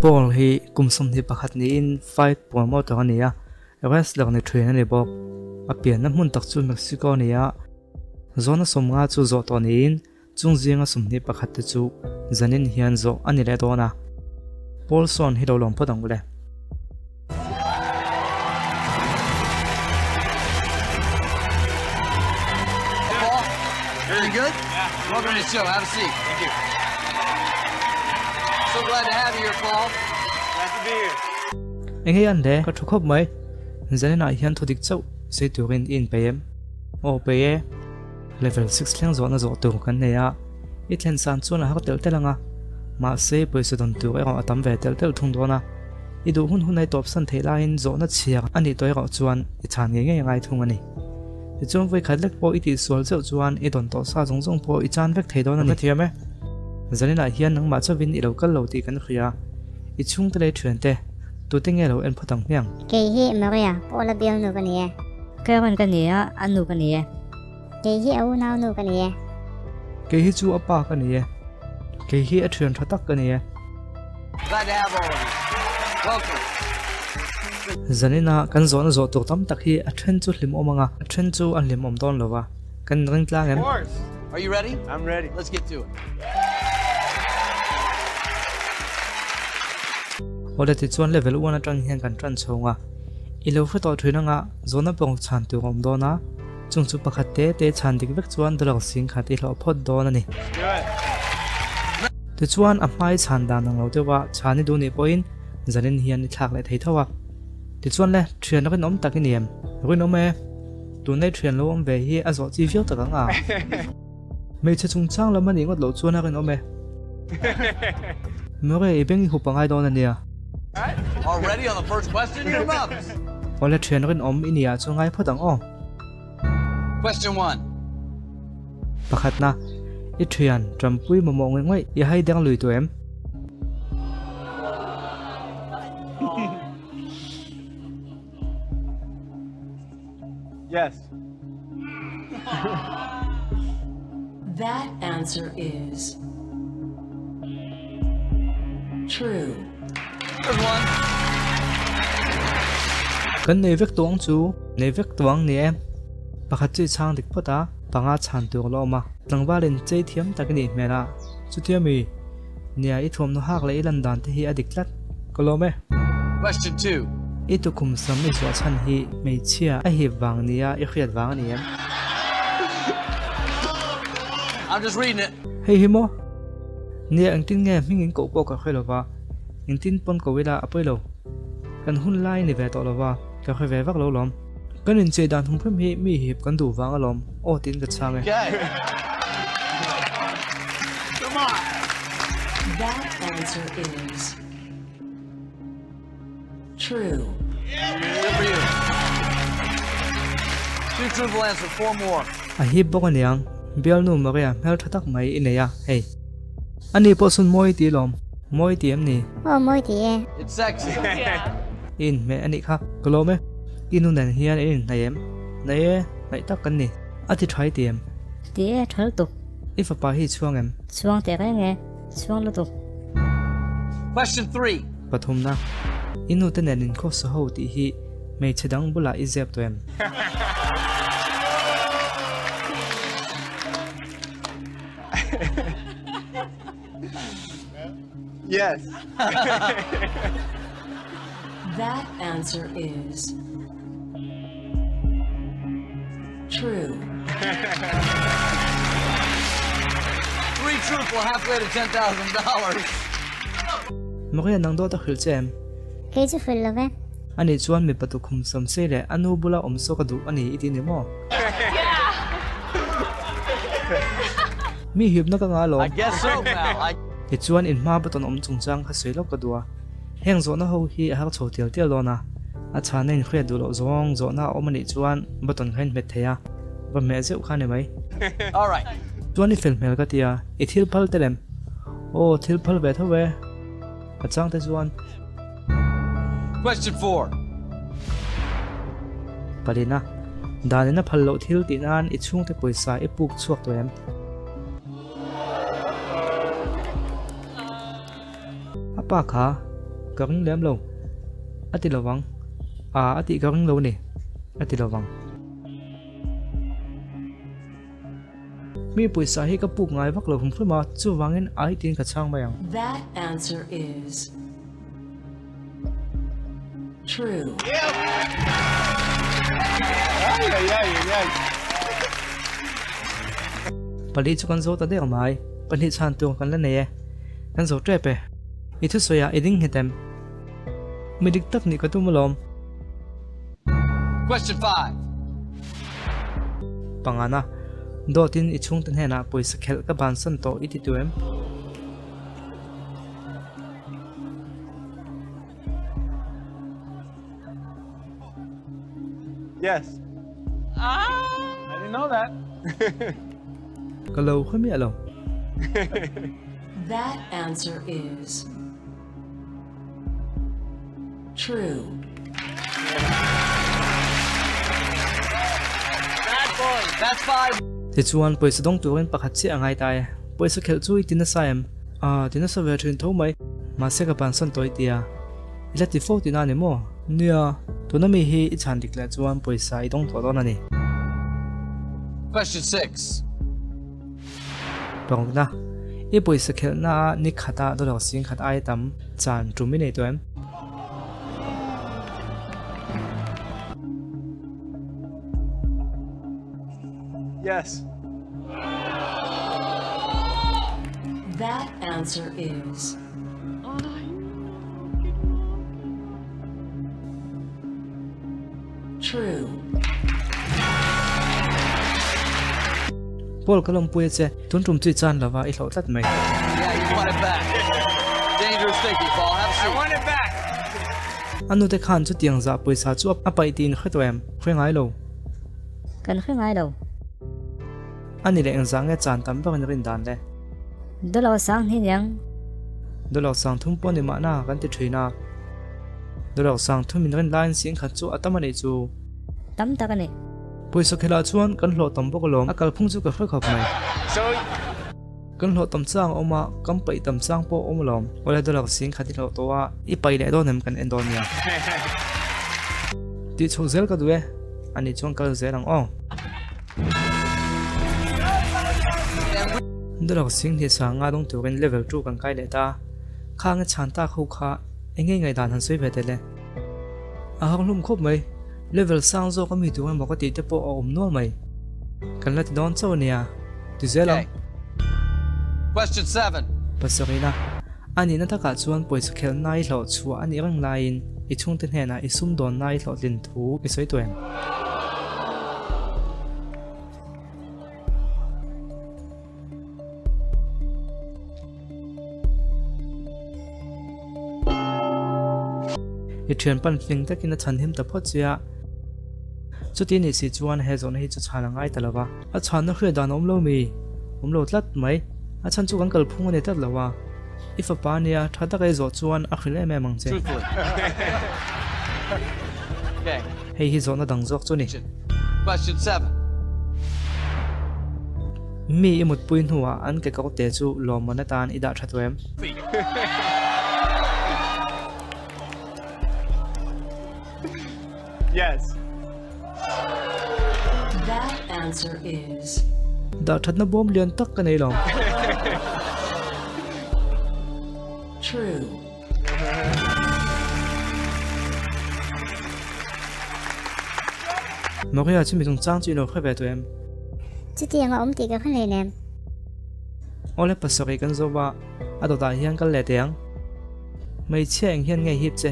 Paul hi kum 21 niin fight promoter a ni a, wrestler ni thin a ni bawk. A pianna hmun tak chu Mexico a ni a, zawhna 50 chu zawh tawh niin Chung zinga 21 te chu zanin hian zawh a ni leh dawn a, Paul sawn hi lo lawm phawt ang u le. Very good. Welcome to the show. Have a seat. Thank you. So glad to have you here, Paul. Glad to be here. Enge an le? Ka thu khawp mai. Zaninah hian thu dik chauh sei turin i inpeih em? Aw peih e. Level six thleng zawhna zawh tur kan nei a, i thlen san chuan a har telh telh ang a, mahse pawisa dawn tur erawh a tam ve telh telh thung dawn a, i duh hun hun a i tawpsan theih laiin zawhna chhiar a nih tawh erawh chuan i chhan ngei ngei a ngai thung a ni. Tichuan vawikhat lek pawh i tihsual zeuh chuan i dawn tawh sa zawng zawng pawh i chan vek thei dawn a ni. Ka thiam e. Zaninah hian nangmah chauhin i lo kal lo tih kan hria, i chhungte leh i thiante tute nge lo en phawt ang hmiang? Kei hi Maria, Paula bialnu ka ni e. Karen ka ni a, a nu ka ni e. Kei hi a unau nu ka ni e. Kei hi chu a pa ka ni e. Kei hi a thian tha tak ka ni e. Glad to have all of you. Welcome. Zanina kan zawhna zawh tur tam tak hi a then chu hlim awm anga, a then chu a hlim awm dawn lo va, kan ring tlang em? Of course. Are you ready? I'm ready. Let's get to it. Awle tichuan level one atang hian kan tan chhawng a, i lo hre tawh thin anga zawhna pawng chhan tur a awm dawn a. Chung chu pakhat te te chhan dik vek chuan dollar 10,000 i hlawh phawt dawn a ni. Tichuan a hmai chhan dan ang lo deuh a, chhan i duh nih pawhin zanin hian i thlak leh thei tho a. Tichuan le, thian rinawm tak i ni em? Rinawm e. Tunlai thian lo awm ve hi a zawh chi viau tak ang a. Hmeichhe chungchang lam a nih ngawt loh chuan a rinawm e. Mawre, i beng i hup a ngai dawn a nia. Already on the first question here, Mubs. Awle thian rinawm i nia chu ngai phawt ang aw. Question one. Pakhatna, i thian Trumpui mamawh ngawih ngawih i hai deng lui tawh em? Yes. That answer is true. There's one. Kan nei vek tawh ang chu. Nei vek tawh ang ni e. Pakhat chu i chhang dik phawt a, panga chhan tur la awm a. Tlangvalin chei thiam tak i nih hmel a, chutia mi nia i thuamhnaw hak leh i lan dan te hi a dik tlat. Ka lawm e. Question 2. I tukhum sam i zuah chhan hi hmeichhia a hip vang nia i hriat vang a ni em? I'm just reading it. Hei hi maw? Nia engtin nge hming in koh pawh ka hre lova, engtin pawn ko ila a pawi lo. Kan hun lai ni ve tawh lova, ka hre ve vak lo lawm. Kan inchei dan hum hrim hi mi hip kan duh vang alawm aw tiin ka chhang e. Come on. That answer is true. Good for you. Two truthful answer, four more. A hip bawk aniang, bialnu Maria hmel tha tak mai i nei a, hei. Ani pawh chhun mawi ti lawm, mawi ti em ni? Aw mawi ti e. It's sexy. I inhmeh anih kha, ka lawm e. I nu nen hian in inhnaih em? Hnaih e, hnaih tak kan ni. A ti tha i ti em? Ti e, tha lutuk. I fapa hi i chhuang em? Chhuang teh reng e, chhuang lutuk. Question 3. Pathumna, I nu te nen inkhawsa ho tih hi hmeichhe dang bulah i zep tawh em? Yes. That answer is true. Three truthful, halfway to $10,000. Maria nang dawt a hrilh che em? Kei chu hrilh lo ve. Ani chuan mipa tukhum sawmsei leh a nu bula awm saw ka duh a ni i ti ni maw? Mi hipna ka ngah alawm. I guess so, pal. I. Tichuan inhma button awm chungchang kha sawi lawk ka duh a. Heng zawhna ho hi a har chho tial tial dawn a, a chhana inhriat duh loh zawng zawhna a awm a nih chuan button kha inhmet thei a, va hmeh zeuh kha a ni mai. Alright. Chuan i fel hmel ka ti a, i thil phal tel em? Aw, thil phal ve tho e. A chang te chuan. Question 4. Palina, danin a phal loh thil tih nan i chhungte pawisa i puk chhuak tawh em? A pa kha ka ring lem lo a ti lovang. Aa a tih ka ring lo ni a ti lovang. Mi pawisa hi ka puk ngai vak lo hrim hrim a, chuvangin ai tiin ka chhang mai ang. That answer is true. Pali chu kan zo ta der mai, pahnih chhan tur kan la nei e. Kan zo tep e. I thusawi ah i ding nghet em? Mi dik tak nih ka tum alawm. Question 5. Pangana, Dawtin i chhungte hnenah pawisa khelh ka bansan tawh i ti tu em? Yes. I didn't know that. Ka lo hre miah lo. That answer is true. Bad boy. That's 5. Tichuan pawisa dawng turin pakhat chiah a ngai ta e. Pawisa khelh chu i ti nasa em? Aa, ti nasa ve thin tho mai. Mahse ka bansan tawh i ti a. I la ti fo tihna a ni maw? Nia, tuna mi hi i chhan dik leh chuan pawisa i dawng tawh dawn a ni. Question 6. Parukna, I pawisa khelhna ah ni khat ah dollar sing khat ai tam chan tum i nei tawh em? Yes. That answer is true. Paul ka lawmpui a che, tun tum chu i chan lova i hlauh tlat mai. Yeah, you won it back. Dangerous thinking, Paul. Have a I seat. won it back. A nute khan chutiang zah pawisa chu a paih tiin hre tawh em? Hre ngai lo. Kan hre ngai lo. A ni leh engzah nge chan tam ber in rin dan le? Dollar sang hi niang. Dollar sang thum pawh ni mahna kan ti thin a. Dollar sang thum in rin laiin sing khat chu a tam a nih chu. Tam tak a ni. Pawisa khelh ah chuan kan hlawh tam bawk alawm. A kalphung chu ka hre khawp mai. Kan hlawh tam chang a awm a, kan paih tam chang pawh a awm alawm. Awle dollar sing khat i hlawh tawh a, i paih leh dawn em kan en dawn nia. Tih chhoh zel ka duh e, ani chuan kal zel ang aw. Dollar sing hnih sanga dawng turin level 2 kan kai leh ta. Khang i chhan tak ho kha eng nge ngaihdan han sawi ve tel e. A hak hlum khawp mai, level sang zawk a mi tur emaw ka tih te pawh a awm nual mai. Kan la ti dawn chauh a nia, ti zel ang. Question 7. Pasarihna, A nihna takah chuan pawisa khelhna i hlawh chhuah a nih reng laiin i chhungte hnenah i sumdawnna i hlawhtlin thu i sawi tawh em? I thian pan fing takin a chhanhim ta phawt che a, chuti nih si chuan he zawhna hi chu chhan a ngai ta lo va. A chhanna hriat dan a awm lo mi? Awm lo tlat mai. A chhan chu kan kalphung a ni tlat lo a. I fapa nia tha taka i zawh chuan a hrilh em em ang che. Hei hi zawhna dang zawk chu a ni. Mi i mutpui hnuah an ke kote chu lawmman atan i dah tha tawh em? Yes. That answer is. Dah thatna bawm lian tak ka nei lo. True. Maria chu mi chungchang chu i lo hre ve tawh em? Chutiang a awm tih ka hre hlein em? Awle pasarih kan zo va, a dawtah hian kal leh teh ang. Hmeichhia eng hian nge hip che?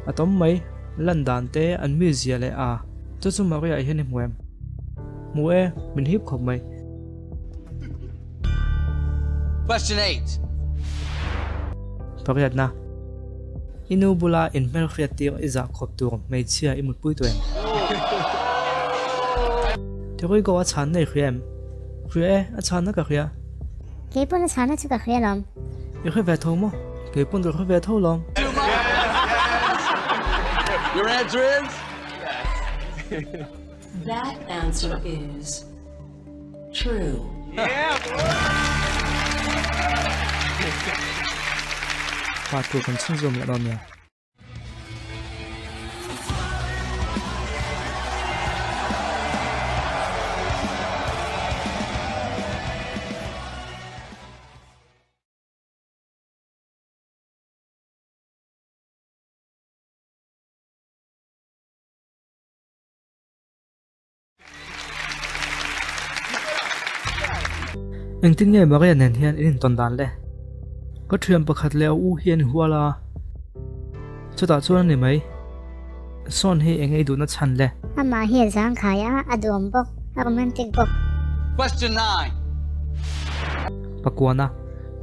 A tawm mai, lan dan te, an mizia leh a. Chu chu Maria hian i hmu em? Hmu e, min hip khawp mai. Question 8. Pariatna, I nu bula inhmelhriat tir i zah khawp tur hmeichhia i mutpui tawh em? Tirui ko a chhanna i hria em? Hria e, a chhanna ka hria. Kei pawn a chhanna chu ka hria lawm. I hre ve tho maw? Kei pawn ka hre ve tho lawm. Your answer is? That answer is true. Yeah, boy. Part 2 kan chhunzawm leh dawn nia. Engtin nge Maria nen hian in intawn dan le? Ka thian pakhat leh a u hi an hual a, chutah chuan a ni mai. Sawn hi eng ei duhna chhan le? Amah hi a zangkhai a, a duhawm bawk, a romantic bawk. Question 9. Pakuana,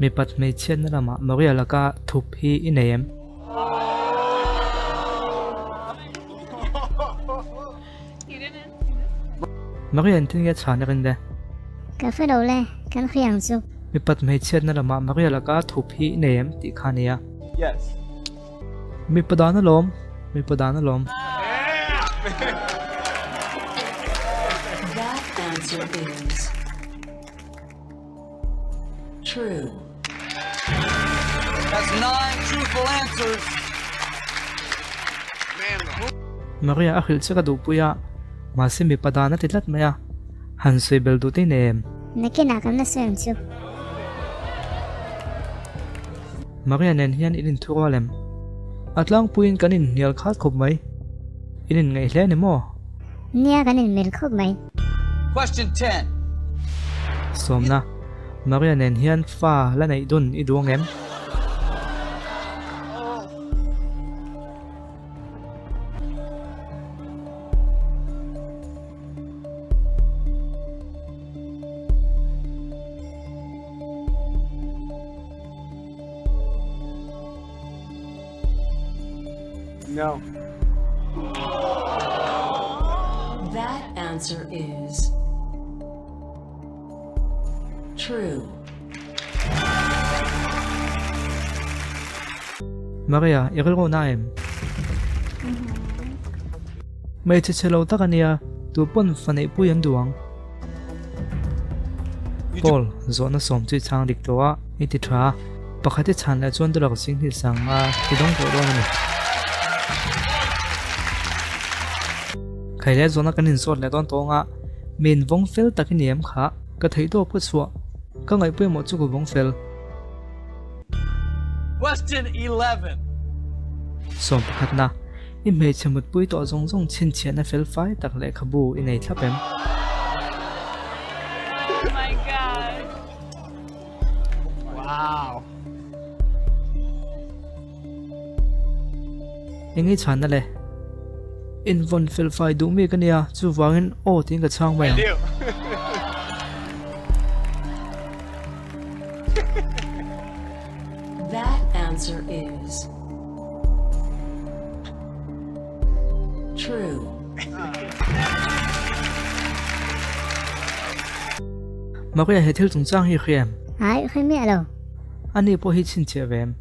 mipat hmeichhiatna lamah Maria laka thup hi i nei em? Maria engtin nge chhan a rin le? Ka hre lo le, kan hre ang chu. Mipat hmeichhiatna lamah Maria laka thup hi i nei em tih kha a nia. Yes. Mipa dan alawm, mipa dan alawm. That answer is true. That's 9 truthful answers. Maria a hrilh che ka duhpui a, mahse mipa dan a ti tlat mai a, han sawi bel duh te i nei em? Nakinah kan la sawi ang chu. Maria nen hian in inthu rual em? A tlangpuiin kan inhnial khat khawp mai. In inngaih hle a ni maw? Nia kan inmil khawp mai. Question 10. Sawmna, Maria nen hian fa la neih dun i duh ang em? No. That answer is true. Maria, i rilru na em? Hmeichhe chhe lo tak a nia, tu pawn fa neihpui an duh ang. Paul, zawhna sawm chu i chhang dik tawh a, i ti tha a. Pakhat i chhan leh chuan dollar 20 sanga i dawng tawh dawn a ni. Khaileh zawhna kan inzawt leh dawn tawng a, min vawng fel tak i ni em kha? Ka theih tawp ka chhuah, ka ngaih pawimawh chu ka vawng fel. Question 11. Sawm pakhatna, I hmeichhe mutpui tawh zawng zawng chhinchhiahna fel fai tak lehkhabu i nei thlap em? Eng i chhanna le? Invawn fel fai duh mi ka nia, chuvangin aw tiin ka chhang mai ang. That answer is true. Maria he thil chungchang hi hria em? Ai, hre miah lo. Ani pawh hi chhinchhiah ve em?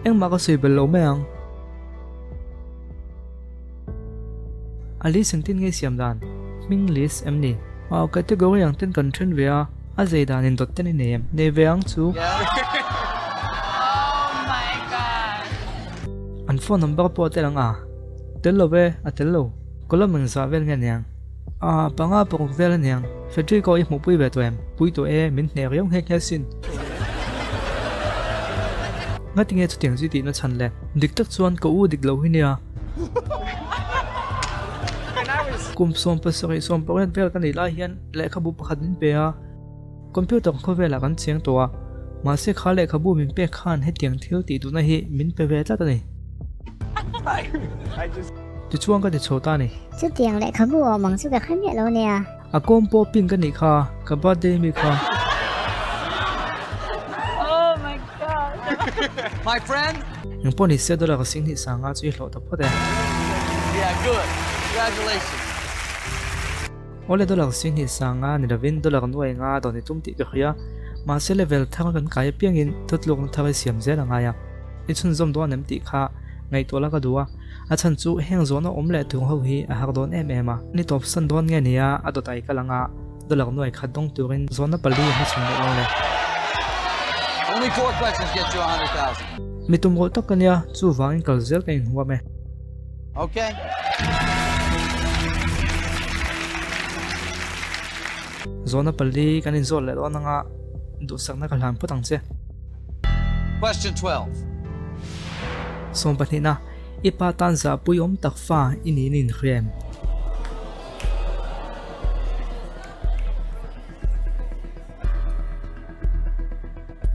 Engmah ka sawi bel lo mai ang. A list engtin nge siam dan? Hming list em ni? Aw, category ang ten kan then ve a, a zei dan in dawt ten i nei em? Nei ve ang chu. An phone number pawh a tel ang a? Tel lo e, a tel lo. Column engzah vel nge aniang? Aa, panga paruk vel aniang. Federico i hmuhpui ve tawh em? Pui tawh e, min hneh riau nghe nghe sin. Ngatinge chutiang zui tihna chhan le? Dik tak chuan ka u dik lo hi nia. Kum 77 70 vel ka nih lai hian lehkhabu pakhat min pe a, computer khawvelah kan cheng tawh a, mahse kha lehkhabu min pek khan hetiang thil tih duhna hi min pe ve tlat a ni. Tichuan ka ti chho ta a ni. Chutiang lehkhabu awm ang chu ka hre miah lo nia. A kawm pawh pink a nih kha, ka birthday mi kha. My friend. Engpawh ni se dollar 20 sanga chu i hlawh ta phawt e. Yeah, good. Congratulations. Awle dollar 20 sanga ni lovin dollar nuai nga dawn i tum tih ka hria. Mahse level thar kan kai apiangin thutlukna thar i siam zel a ngai a. I chhunzawm dawn em tih kha ngaihtuah la ka duh a. A chhan chu heng zawhna awm leh tung ho hi a har dawn em em a. Ni tawp san dawn nge nia a dawt ai kal anga dollar nuai khat dawng turin zawhna pali a hmachhawn leh dawn le. Only 4 questions get you 100,000. Mi tumruh tak ka nia, chuvangin kal zel ka inhuam e. Okay. Zawhna pali kan inzawt leh dawn anga duhsakna ka hlan phawt ang che. Question 12. Sawmpahnihna, I pa tan zahpui awm tak fa i niin i inhria em?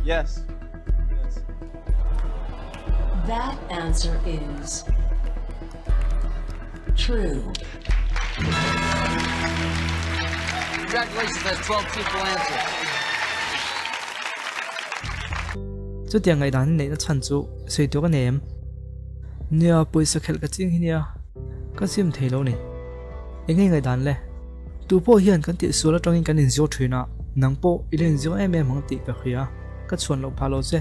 Yes. Yes. That answer is true. Congratulations, that's 12 truthful answers. Chutiang ngaihdan hi neihna chhan chu sawi tur a nei em? Nia, pawisa khelh ka ching hi nia, ka sim thei lo ni. Eng nge ngaihdan le? Tu pawh hian kan tihsual atangin kan inzir thin a, nang pawh i la inzir em em ang tih ka hria, ka chhuan loh phah lo che.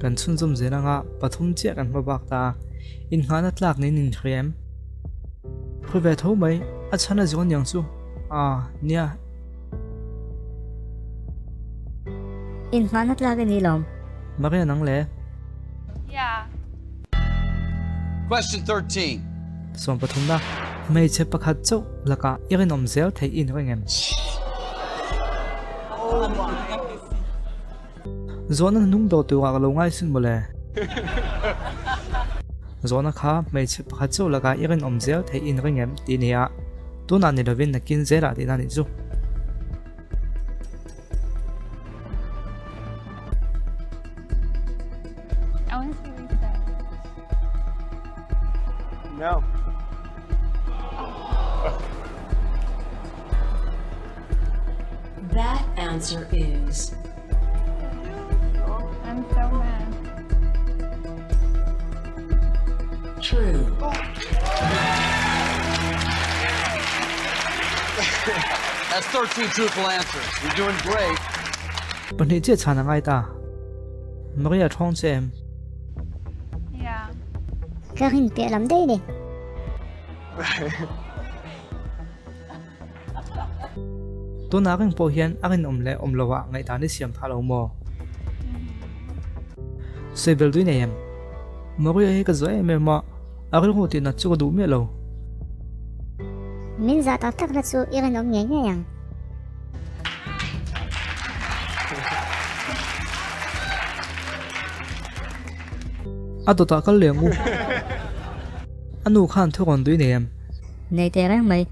Kan chhunzawm zel anga pathum chiah kan hma bak ta a, inngahna tlak niin inhria em? Hre ve tho mai, a chhan a zawng aniang chu. Aa, nia. Inngahna tlak i ni lawm. Maria nang le? Yeah. Question 13. Sawm pathumna, Hmeichhe pakhat chauh lakah i rinawm zel theih i inring em? Zawhna hnung ber turah ka lo ngaisin mawle. Zawhna kha hmeichhe pakhat chauh lakah i rinawm zel theih i inring em tih a ni a, tunah ni lovin nakin zelah tihna a nih chu. I want to see what he says. No. That answer is I'm so mad. True. That's 13 truthful answers. You're doing great. Pahnih chiah chhan a ngai ta. Maria thawng che em? Yeah. Ka rin piah lam daih ni. Tunah reng pawh hian a rinawm leh awm lo ah ngaihdan i siam phah lo maw? Sawi bel tui nei em? Maria hi ka zuah em em a, a rilru tih nat chu ka duh miah lo. Min zah tak tak na chu i rinawm ngei ngei ang. A dawtah kal leh ang u. A nu khan thu rawn dui nei em? Nei teh reng mai,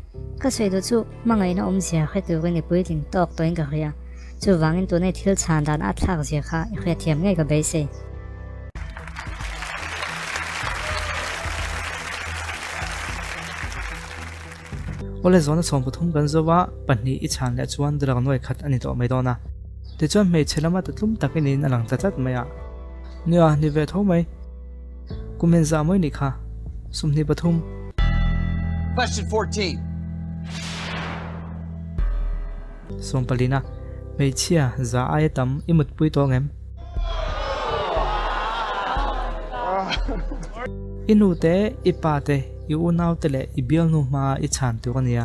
ka sawi duh chu hmangaihna awmzia hre turin i puitling tawk tawhin ka hria. Chuvangin tuna i thil chhan dan a thlak zia kha i hriatthiam ngei ka beisei. Awle zawhna 13 kan zo a, pahnih i chhan leh chuan drug nuai khat a ni tawh mai dawn a. Tichuan hmeichhe lama ta tlum tak i niin a lang ta tlat mai a. Nia, ni ve tho mai. Kum en zah mai nih kha. 23. Question 14. Sawmpalina, Hmeichhia, za aia tam i mutpui tawh ngem? I nu te, i pa te, i unau te leh i bialnu hmaa i chhan tur a nia.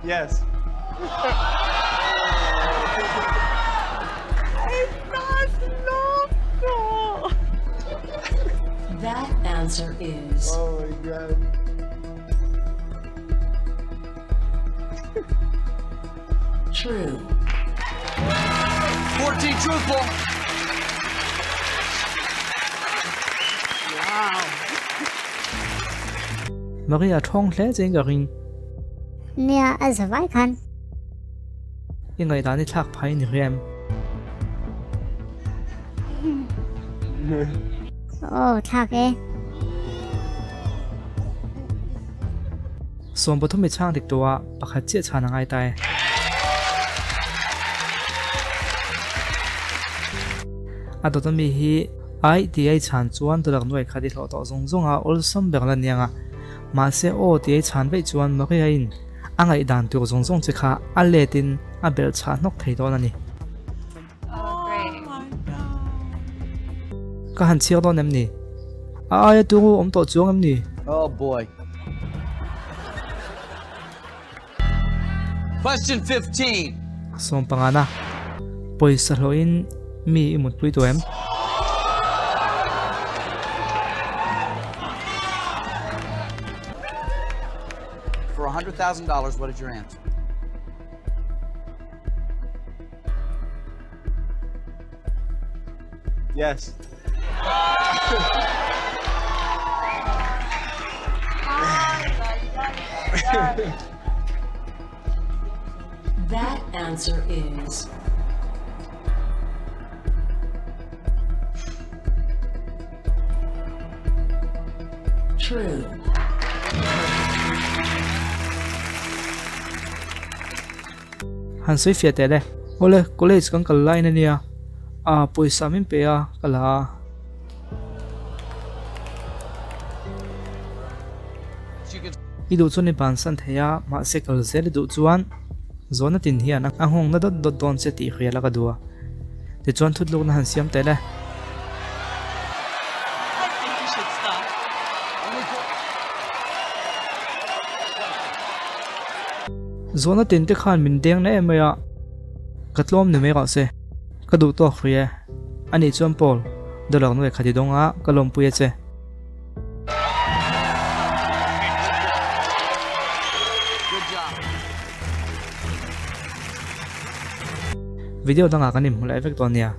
Yes. That answer is. Oh my god. True. 14 truthful. Maria thawng hle che in ka ring. Nia, a za vai khan. I ngaihdan i thlak phai ni hrem. Aw, thlak e. 13 i chhang dik tawh a, pakhat chiah chhan a ngai ta e. A dawt ami hi Ai tih a i chhan chuan dawlak nuai khat i hlawh tawh zawng zawng a, awlsam ber la niang a. Mahse aw tih a i chhan vaih chuan Maria in a ngaihdan tur zawng zawng che kha a let in a belh chhah hnawk thei dawn a ni. Ka han chhiar dawn em ni? A aia turu awm tawh chuang em ni? Oh boy. Question 15. Sawmpangana, Pawisa hlawhin mi i mutpui tawh em? For $100,000, what is your answer? Yes. That answer is true. Han sawi fiah teh le. Awle, college kan kal lain ania. Aa, pawisa min pe a, ka la a. I duh chuan i bansan thei a, mahse kal zel i duh chuan zawhna tin hian a nghawngna dawt dawt dawn che tih hrial a ka duh a. Tichuan thutlukna han siam teh le. Zawhna tin te khan min deng na em mai a, ka tlawm ni mai rawh se, ka duh tawk hrui e. Anih chuan Paul, dollar nuai khat i dawng a, ka lawmpui a che. Video dangah kan inhmu leh vek dawn nia.